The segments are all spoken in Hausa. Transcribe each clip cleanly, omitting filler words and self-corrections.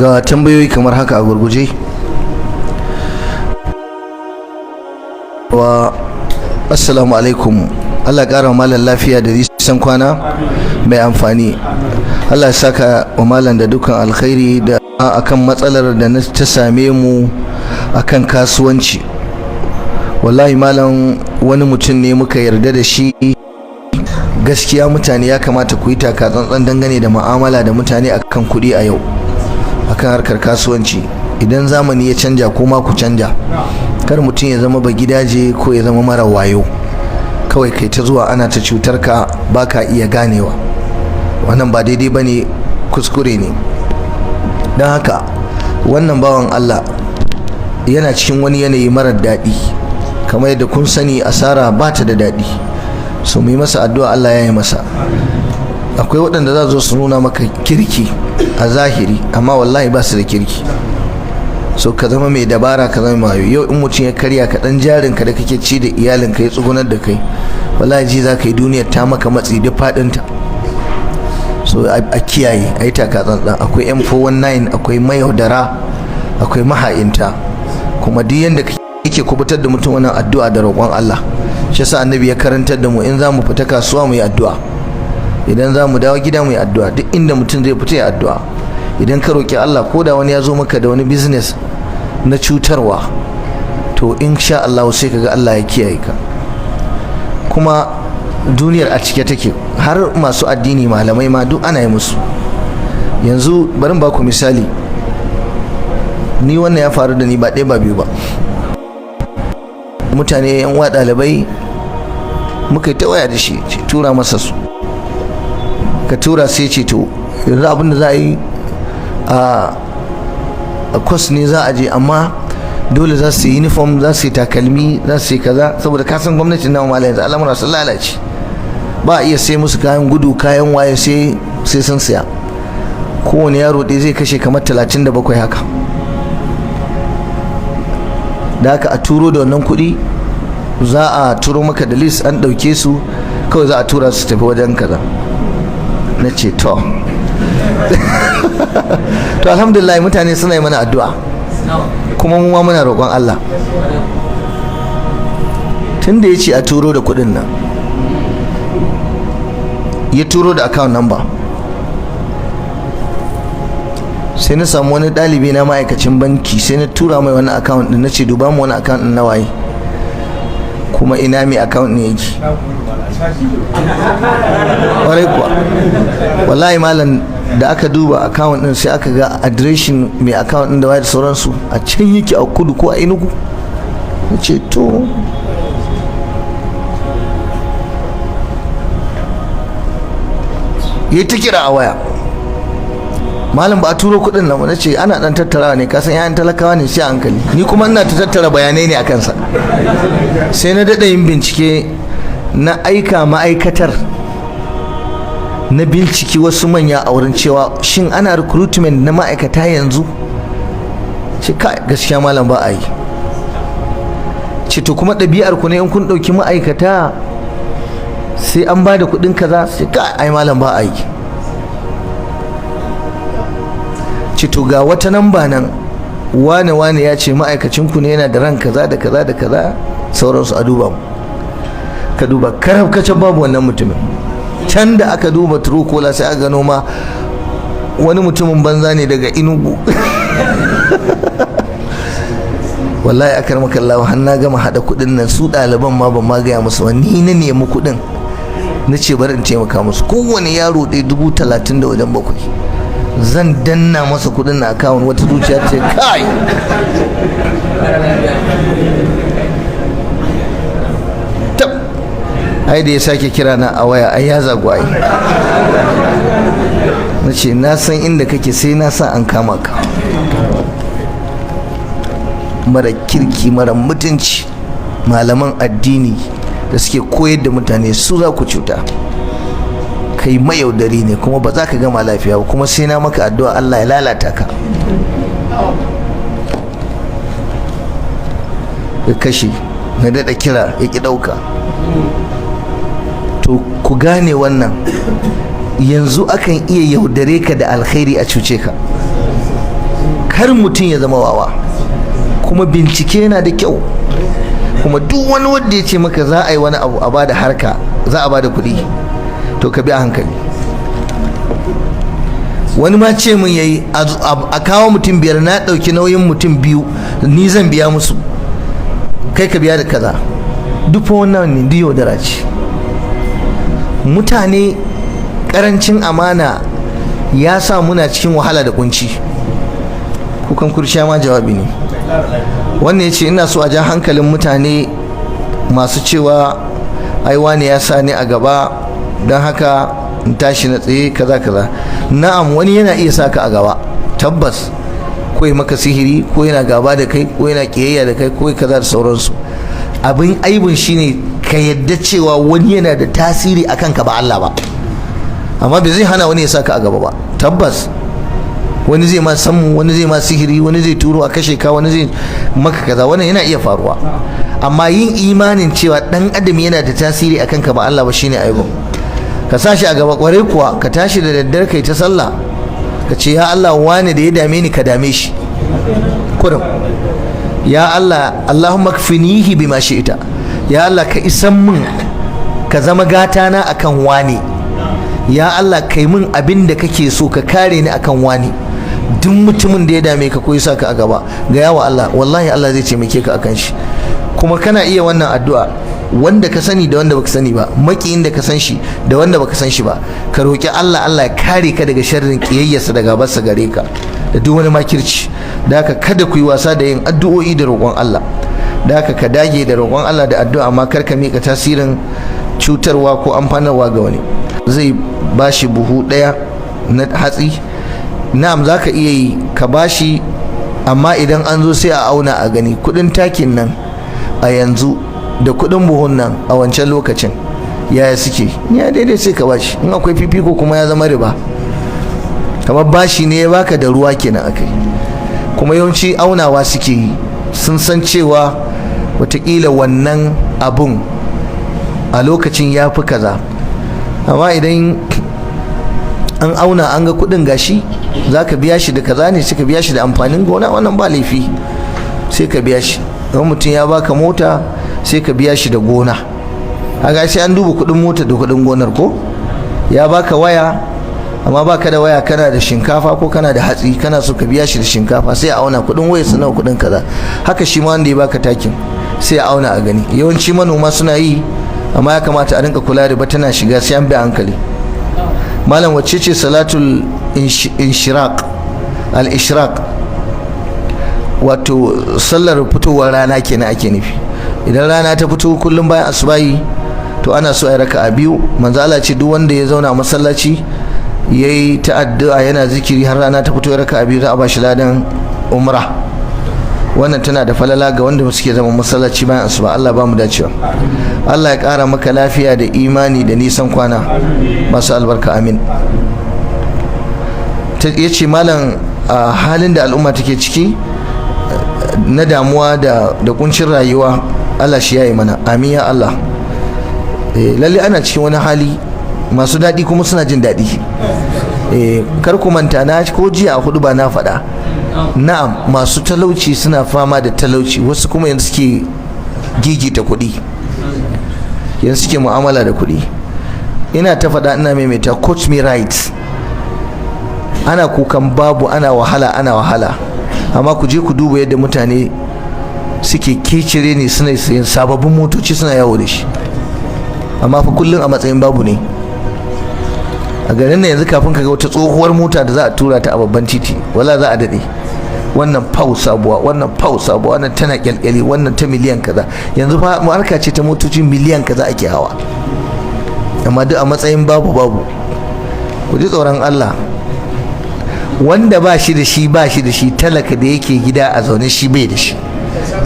Ga tambayoyi kamar haka a gurguje. Wa assalamu alaikum. Allah ƙara malam lafiya da nisan kwana mai amfani. Allah ya saka wa malam da dukkan alkhairi. Da akan matsalar da ta same mu akan kasuwanci, wallahi malam, wani mutum ne muka yarda da shi. Gaskiya mutane ya kamata ku yi taka tsantsan dangane da mu'amala da mutane akan kuɗi a yau, akan harkar kasuwanci. Idan zamani ya canja, ko ma ku canja. Kar mutum ya zama ba gidaje ko ya zama mara wayo, kawai kai ta zuwa ana ta cutar ka, baka iya ganewa. Wannan ba daidai ba ne, kuskure ne. Don haka wannan bawan Allah yana cikin wani yanayi marar daɗi. Kamar yadda kun sani, asara ba ta da daɗi, so mu yi masa addu'a, Allah ya yi masa. Akwai waɗanda za su nuna maka kirki a zahiri, amma wallahi ba su da kirki. So ka zama mai dabara, ka zama mayo. Yau in mutum ya karya ka, dan jarin ka da kake ci da iyalin ka, ya tsugunar da kai, wallahi ji za ka yi duniyar ta maka matsi duk faɗinta. So a kiyaye, a yi taka tsantsan. Akwai M419, akwai mayaudara, akwai maha'inta. Kuma duk yanda kake kubutar da mutum wannan, addu'a da roƙon Allah. Shi yasa Annabi ya karantar da mu, in za mu fita kasuwa mu yi addu'a, idan za mu dawo gida mu yi addu'a, duk inda mutum zai fita ya addu'a. Idan ka roƙi Allah, ko da wani ya zo maka da wani business na cutarwa, to insha Allah sai kaga Allah ya kiyaye ka. Kuma duniyar a cike take, har masu addini, malamai ma, duk ana yi musu. Yanzu bari ba ku misali. Ni wannan ya faru da ni ba ɗaya ba biyu ba. Mutane, yan uwa ɗalibai, muka yi ta waya da shi, tura masa su, ka tura, sai ce to yanzu abin da za a yi, a course ne za a je, amma dole za su yi uniform, za su yi takalmi, za su yi kaza, saboda kasan gwamnatin na mala yanzu al'amura sun lalace, ba a iya sai musu kayan gudu, kayan waye, sai sun siya. Kowane yaro ɗaya zai kashe kamar 37 haka. Da haka a turo da wannan kuɗi, za a turo maka da list, an ɗauke su, kawai za a tura su tafi wajen kaza. Na ce to. To alhamdulillah, mutane suna yi mana addu'a, kuma mu ma muna roƙon Allah. Tun da ya ce a turo da kuɗin nan, ya turo da account number, sai na samu wani ɗalibi na ma'aikacin banki, sai na tura mai wani account ɗin. Na ce, "Duba mu wani account ɗin na waye, kuma ina mai account ne yake?" Ƙwarai kuwa, wallahi malam, da aka duba account ɗin, sai aka ga adireshin mai account ɗin da waye da sauransu a can yake, a kudu ko a Inugu. Na ce to. Yi ta kira a waya, "Malam, ba a turo kuɗin nan." Na ce ana dan tattarawa ne, kasan yayan talakawa ne, sai hankali. Ni kuma ina ta tattara bayanai ne a kansa. Sai na daɗa yin bincike, na aika ma'aikatar, na binciki wasu manya a wurin cewa shin ana recruitment na ma'aikata yanzu? Ce kai, gaskiya malam, ba a yi. Ce to, kuma ɗabi'ar ku ne in kun ɗauki ma'aikata sai an ba da kuɗin kaza? Sai kai, ai malam, ba a yi. Ce to, ga wata namba nan, wane wane ya ce ma'aikacin ku ne, yana da ran kaza da kaza da kaza sauransu, a duba mu. Ka duba karab kacan, babu wannan mutumin. Can da aka duba Truecaller, sai aka gano ma wani mutumin banza ne daga Inugu. Wallahi akar makallawa, har na gama hada kudin nan, su ɗaliban ma ban ma gaya musu ba. Ni na nemi kudin, na ce bari in taimaka musu. Kowane yaro ɗaya 30,000 da wajen bakwai. Zan danna masa kudin na account, wata zuciya ce kai tab. Ai da ya sake kira na a waya, ai ya zagu. Ai na ce, "Na san inda kake, sai na sa an kama ka, mara kirki, mara mutunci." Malaman addini da suke koyar da mutane, su za ku cuta. Kai mayaudari ne, kuma ba za ka gama lafiya ba, kuma sai na maka addu'a Allah ya lalata ka. Ya kashe, na daɗa kira, ya ƙi ɗauka. To ku gane wannan, yanzu akan iya yaudare ka da alkhairi a cuce ka. Kar mutum ya zama wawa. Kuma bincike yana da kyau. Kuma duk wani wanda ya ce maka za a yi wani abu, a bada harka, za a bada kuɗi, to ka bi a hankali. Wani ma ce mun yayi a kawo mutum biyar, na ɗauki nauyin mutum biyu, ni zan biya musu, kai ka biya da kaza. Duk fa wannan ne, duk yaudara ce. Mutane, karancin amana ya sa muna cikin wahala da kunci. Kukan kurciya ma jawabi ne. Wannan ya ce, ina so a ja hankalin mutane masu cewa ai wane ya sa ni a gaba, don haka in tashi na tsaye, kaza kaza. Na'am, wani yana iya sa ka a gaba tabbas, ko ya maka sihiri, ko yana gaba da kai, ko yana kiyayya da kai, ko kaza da sauransu. Abin aibun shine ka yadda cewa wani yana da tasiri a kanka ba Allah ba. Amma bai zai hana wani ya sa ka a gaba ba. Tabbas wani zai ma sammu, wani zai ma sihiri, wani zai turo a kashe ka, wani zai maka kaza. Wannan yana iya faruwa. Amma yin imanin cewa dan adam yana da tasiri a kanka ba Allah ba shine aibun. Ka sa shi a gaba, kwarai kuwa, ka tashi da daddare kai ta sallah, ka ce, ya Allah, wani da ya dame ni, ka dame shi kurum. Ya Allah, Allahumma kfinihi bima shi'ta. Ya Allah, ka isan min, ka zama gata na akan wani. Ya Allah, kai min abin da kake so, ka kare ni akan wani. Duk mutumin da ya dame ka ko ya saka a gaba, ga yawa Allah, wallahi Allah zai taimake ka akan shi. Kuma kana iya wannan addu'a, wanda ka sani da wanda baka sani ba, makiyin da ka san shi da wanda baka san shi ba, ka roki Allah, Allah ya kare ka daga sharrin kiyayyarsa da gabarsa gare ka da duk wani makirci. Da haka kada ku yi wasa da yin addu'o'i da roƙon Allah. Da haka ka dage da roƙon Allah da addu'a, amma kar ka mika tasirin cutarwa ko amfanarwa ga wani. Zai bashi buhu ɗaya na hatsi. Na'am, za ka iya yi, ka bashi, amma idan an zo sai a auna a gani kudin takin nan a yanzu da kudin buhun nan a wancan lokacin yaya suke. Ya daidai, sai ka bashi. In akwai fifiko kuma ya zama riba, kamar bashi ne ya baka da ruwa kenan akai. Kuma yawanci aunawa suke yi, sun san cewa watakila wannan abun a lokacin ya fi kaza. Amma idan an auna an ga kudin gashi, za ka biya shi da kaza ne, sai ka biya shi da amfanin gona. Wannan ba laifi, sai ka biya shi. Don mutum ya baka mota, sai ka biya shi da gona. Haka sai an duba kudin mota da kudin gonar. Ko ya baka waya, amma baka da waya, kana da shinkafa ko kana da hatsi, kana so ka biya shi da shinkafa, sai a auna kudin waya su nawa, kudin kaza. Haka shi ma wanda ya baka takin, sai a auna a gani. Yawanci manoma suna yi, amma ya kamata a rinka kula da ba tana shiga, sai an bi hankali. Malam, wacce ce salatul inshiraq, al-ishraq? Wato sallar fitowar rana kenan ake nufi. Idan rana ta fito kullum bayan asubahi, to ana so a yi raka'a biyu. Manzo Allah ce duk wanda ya zauna a masallaci yayi ta addu'a, yana zikiri, har rana ta fito, raka'a biyu, za a ba shi ladan umra. Wannan tana da falala ga wanda suke zama masallaci bayan asuba. Allah ba mu dacewa. Allah ya ƙara maka lafiya da imani da nisan kwana masu albarka, amin. Ya ce, malam, a halin da al'umma take ciki na damuwa da kuncin rayuwa, Allah shi yayi mana, amin ya Allah. Lalle ana cikin wani hali, masu daɗi kuma suna jin daɗi. Kar ku manta, na ko jiya a hudu ba na faɗa. Na'am, masu talauci suna fama da talauci, wasu kuma yanzu suke gigita kuɗi, yanzu suke mu'amala da kuɗi. Ina ta faɗa, ina maimaita, quote me right, ana kukan babu, ana wahala, ana wahala, amma ku je ku duba yadda mutane suke kecire ne, suna sayan sababbin motoci, suna yawo da shi, amma fa kullum a matsayin babu ne. A garin nan yanzu, kafin ka ga wata tsohuwar mota da za a tura ta a babban titi, wala za a daɗe. Wannan fau sabuwa, wannan fau sabuwa, wannan tana kyalkyali, wannan ta miliyan kaza. Yanzu fa harka ce ta motoci miliyan kaza ake hawa, amma duk a matsayin babu babu. Ku ji tsoron Allah. Wanda ba shi da shi, ba shi da shi, talaka da yake gida a zaune, shi bai da shi,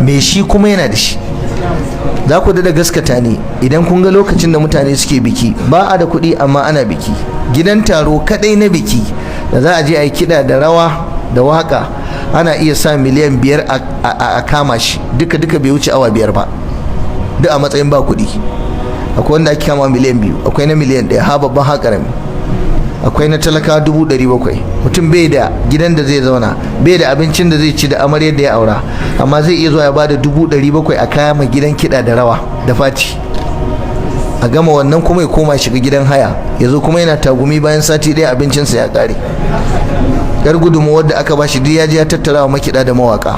mai shi kuma yana da shi. Za ku da gaskata ne idan kun ga lokacin da mutane suke biki, ba a da kuɗi amma ana biki. Gidan taro kadai na biki da za a je a yi kiɗa da rawa da waka, ana iya sa miliyan 5 a kama shi, duka duka bai wuce awa 5 ba, duk a matsayin ba kuɗi. Akwai wanda ake kama miliyan 2, akwai na miliyan 1, ha babban ha ƙarami. Akwai na talaka 700,000. Mutum bai da gidan da zai zauna, bai da abincin da zai ci da amaryar da ya aura, amma zai iya zuwa ya bada 700,000 a kaya mai gidan kiɗa da rawa da fati. A gama wannan kuma ya koma shiga gidan haya, ya zo kuma yana tagumi. Bayan sati ɗaya abincinsa ya ƙare. Yar gudunmawar da aka bashi duk ya je ya tattara wa makiɗa da mawaƙa.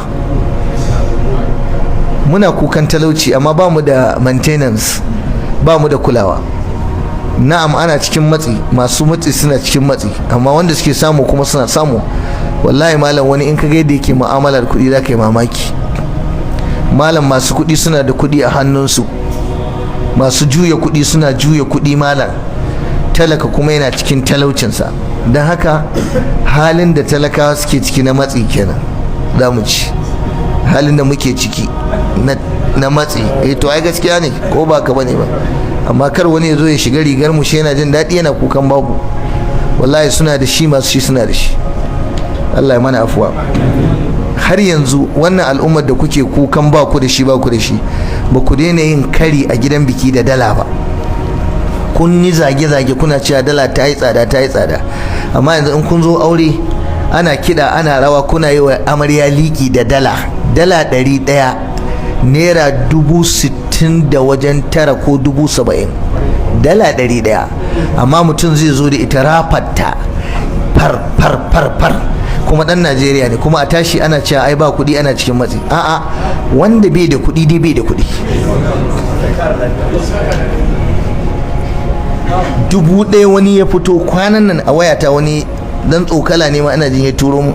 Muna kukan talauci, amma ba mu da maintenance, ba mu da kulawa. Na'am, ana cikin matsi, masu matsi suna cikin matsi, amma wanda suke samu kuma suna samu. Wallahi malam, wani in ka ga yadda yake mu'amalar kuɗi, za ka yi mamaki. Malam, masu kuɗi suna da kuɗi a hannunsu, masu juya kuɗi suna juya kuɗi malam, talaka kuma yana cikin talaucinsa. Don haka halin da talakawa suke ciki na matsi kenan za mu ci, halin da muke ciki na matsi. Eh, to ai gaskiya ne, ko ba ka bane ba? Amma kar wani ya zo ya shiga rigar mu, shi yana jin daɗi yana kukan babu. Wallahi suna da shi, masu shi suna da shi. Allah ya mana afuwa. Har yanzu wannan al'ummar da kuke kukan ba ku da shi, ba ku da shi, ba ku daina yin kari a gidan biki da dala ba. Kun yi zage-zage, kuna cewa dala ta yi tsada, ta yi tsada, amma yanzu in kun zo aure, ana kiɗa, ana rawa, kuna yi wa amarya liki da dala. Dala 100 naira 60,000 da wajen tara ko 70,000, dala 100. Amma mutum zai zo da ita rafatta far far far far, kuma dan Najeriya ne. Kuma a tashi ana cewa ai ba kuɗi, ana cikin matsi. A'a, wanda bai da kuɗi dai bai da kuɗi. 1,000 wani ya fito kwanan nan a wayata, wani dan tsokala ne ma ana jin ya turo mu.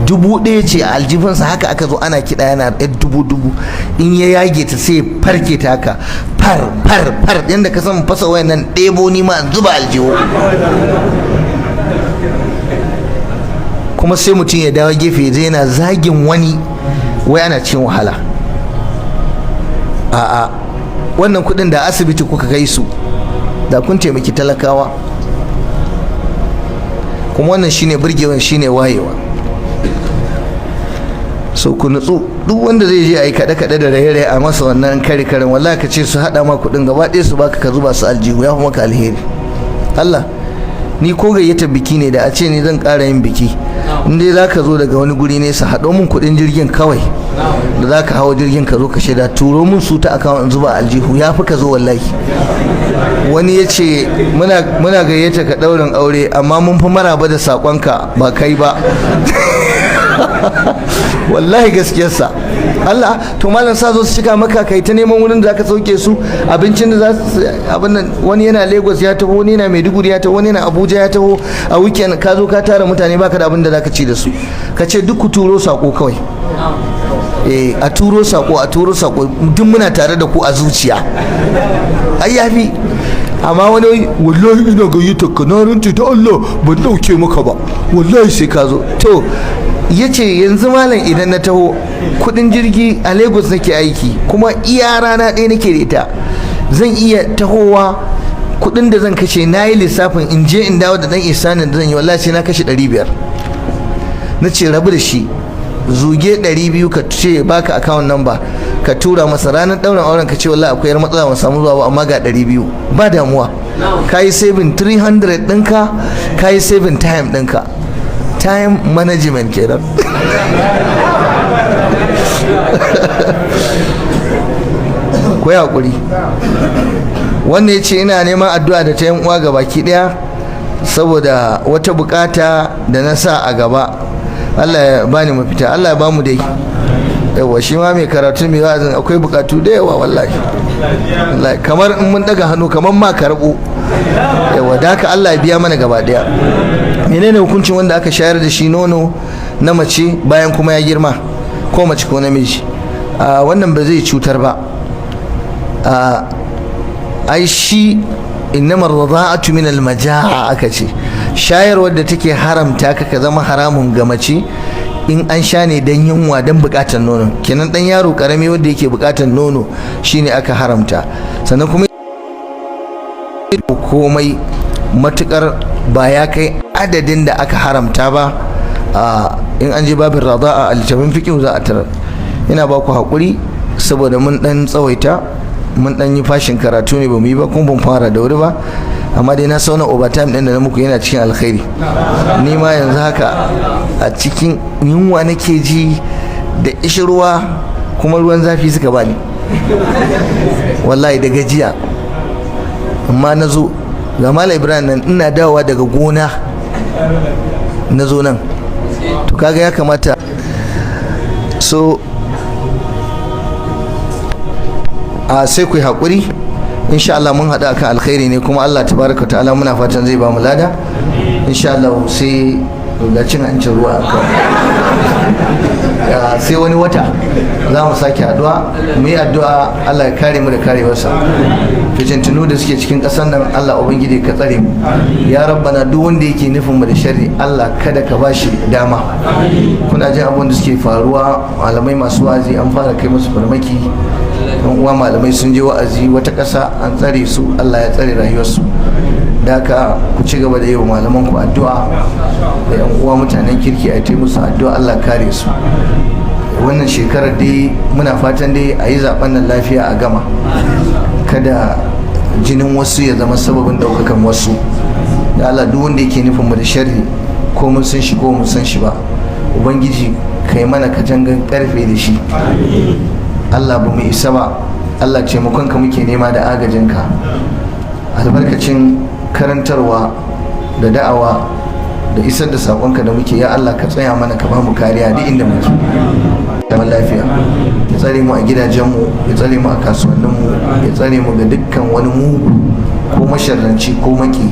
1,000 ce a aljifinsa, haka aka zo ana kiɗa, yana ɗan dubu dubu. In ya yage ta sai farke ta haka far far far, yadda ka san fasa wayan nan, ɗebo ni ma zuba aljihu. Kuma sai mutum ya dawo gefe zai yana zagin wani, wai ana cikin wahala. A'a, wannan kuɗin da asibiti kuka kai su, da kun taimaki talakawa. Kuma wannan shine burgewan, shine wayewa. So ku nutsu. Duk wanda zai je a yi kaɗe-kaɗe da raye-raye a masa wannan kare karen, wallahi ka ce su haɗa ma kuɗin gaba ɗaya su baka, ka zuba su aljihu, ya fi maka alheri. Allah, ni ko gayyata biki ne, da a ce ni zan ƙara yin biki, in dai za ka zo daga wani guri ne, su haɗo mun kuɗin jirgin kawai da za ka hawa jirgin ka zo ka shaida, turo mun su ta account in zuba aljihu, ya fi ka zo wallahi. Wani ya ce muna gayyata ka ɗaurin aure, amma mun fi maraba da saƙonka ba kai ba. Wallahi gaskiyarsa. Allah, to malam, sa zo su cika maka, kai ta neman wurin da zaka sauke su, abincin da za su abin nan. Wani yana Lagos ya taho, wani yana Maiduguri ya taho, wani yana Abuja ya taho. A weekend ka zo ka tara mutane, baka da abin da zaka ci da su. Ka ce duk ku turo sako kawai. Eh, a turo sako, a turo sako, duk muna tare da ku a zuciya. Ai yafi. Amma wani, wallahi ina gayyata ka, na rantse ta Allah ban dauke maka ba, wallahi sai ka zo. To ya ce yanzu malam, idan na taho, kudin jirgi, a Lagos nake aiki, kuma iya rana ɗaya nake da ita zan iya tahowa, kudin da zan kashe, na yi lissafin in je in dawo da dan isanin da zan yi, wallahi sai na kashe 500. Na ce rabu da shi, zuge 200, ka ce baka account number, ka tura masa. Ranar ɗaurin auren ka ce wallahi akwai yar matsala, ban samu zuwa ba, amma ga 200, ba damuwa. Ka yi saving 300 ɗinka, ka yi saving time ɗinka. Time management kenan. Ku yi hakuri. Wannan ya ce ina neman addu'a da ta yan uwa ga baki daya saboda wata bukata da na sa a gaba, Allah ya bani mafita. Allah ya bamu dai. Yawa, shi ma mai karatu, mai wa'azin, akwai bukatu da yawa wallahi. Wallahi kamar in mun daga hannu kamar ma karbo. Yawa, da haka Allah ya biya mana gaba daya. Menene hukuncin wanda aka shayar da shi nono na mace bayan kuma ya girma, ko mace ko namiji? Wannan ba zai cutar ba. Ai shi innamar rada'atu min almaja'a aka ce. Shayarwar da take haramta ka, ka zama haramun ga mace, in an sha ne dan yunwa, dan bukatar nono. Kenan dan yaro karami wanda yake bukatar nono shine aka haramta. Sannan kuma komai, matukar ba ya kai adadin da aka haramta ba. In an je babin rada'a a littafin fiqh za a tarar. Ina ba ku haƙuri saboda mun dan tsawaita, mun dan yi fashin karatu ne, ba mu yi ba kuma ban fara da wuri ba. Amma dai na sauna overtime ɗin da na muku yana cikin alkhairi. Ni ma yanzu haka a cikin yunwa nake ji da ishirwa, kuma ruwan zafi suka bani wallahi da gajiya. Amma na zo ga Malam Ibrahim nan, ina dawowa daga gona na zo nan. To kaga ya kamata so a sai ku yi haƙuri. Insha Allah mun haɗu akan alkhairi ne, kuma Allah tabaraka ta'ala muna fatan zai ba mu lada insha Allah. Sai ga cin hancin ruwa, sai wani wata za mu sake haɗuwa. Mu yi addu'a, Allah ya kare mu da karewarsa. Fitintunu da suke cikin ƙasar nan, Allah ubangiji ka tsare mu ya rabbana. Duk wanda yake nufin mu da sharri, Allah kada ka bashi dama. Kuna jin abubuwan da suke faruwa, malamai masu wa'azi an fara kai musu farmaki. Yan uwa malamai sun je wa'azi wata ƙasa, an tsare su. Allah ya tsare rayuwarsu. Da haka ku ci gaba da yi wa malaman ku addu'a da yan uwa mutanen kirki, a yi musu addu'a Allah kare su. Wannan shekarar dai muna fatan dai a yi zaben nan lafiya a gama, kada jinin wasu ya zama sababin daukakan wasu. Da Allah, duk wanda yake nufin mu da sharri, ko mun san shi ko mun san shi ba, ubangiji kai mana katangan karfe da shi. Allah, ba mu isa ba. Allah, taimakonka muke nema da agajinka. Albarkacin karantarwa da da'awa da isar da saƙonka da muke, ya Allah, ka tsaya mana, ka ba mu kariya duk inda muke, zaman lafiya. Ya tsare mu a gidajenmu, ya tsare mu a kasuwanninmu, ya tsare mu ga dukkan wani mugu ko masharranci ko maki.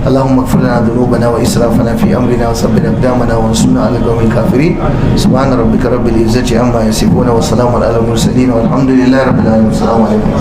اللهم اغفر لنا ذنوبنا واسرافنا في امرنا وثبت اقدامنا وانصرنا على القوم الكافرين. سبحان ربك رب العزه عما يصفون وسلام على المرسلين والحمد لله رب العالمين. السلام عليكم.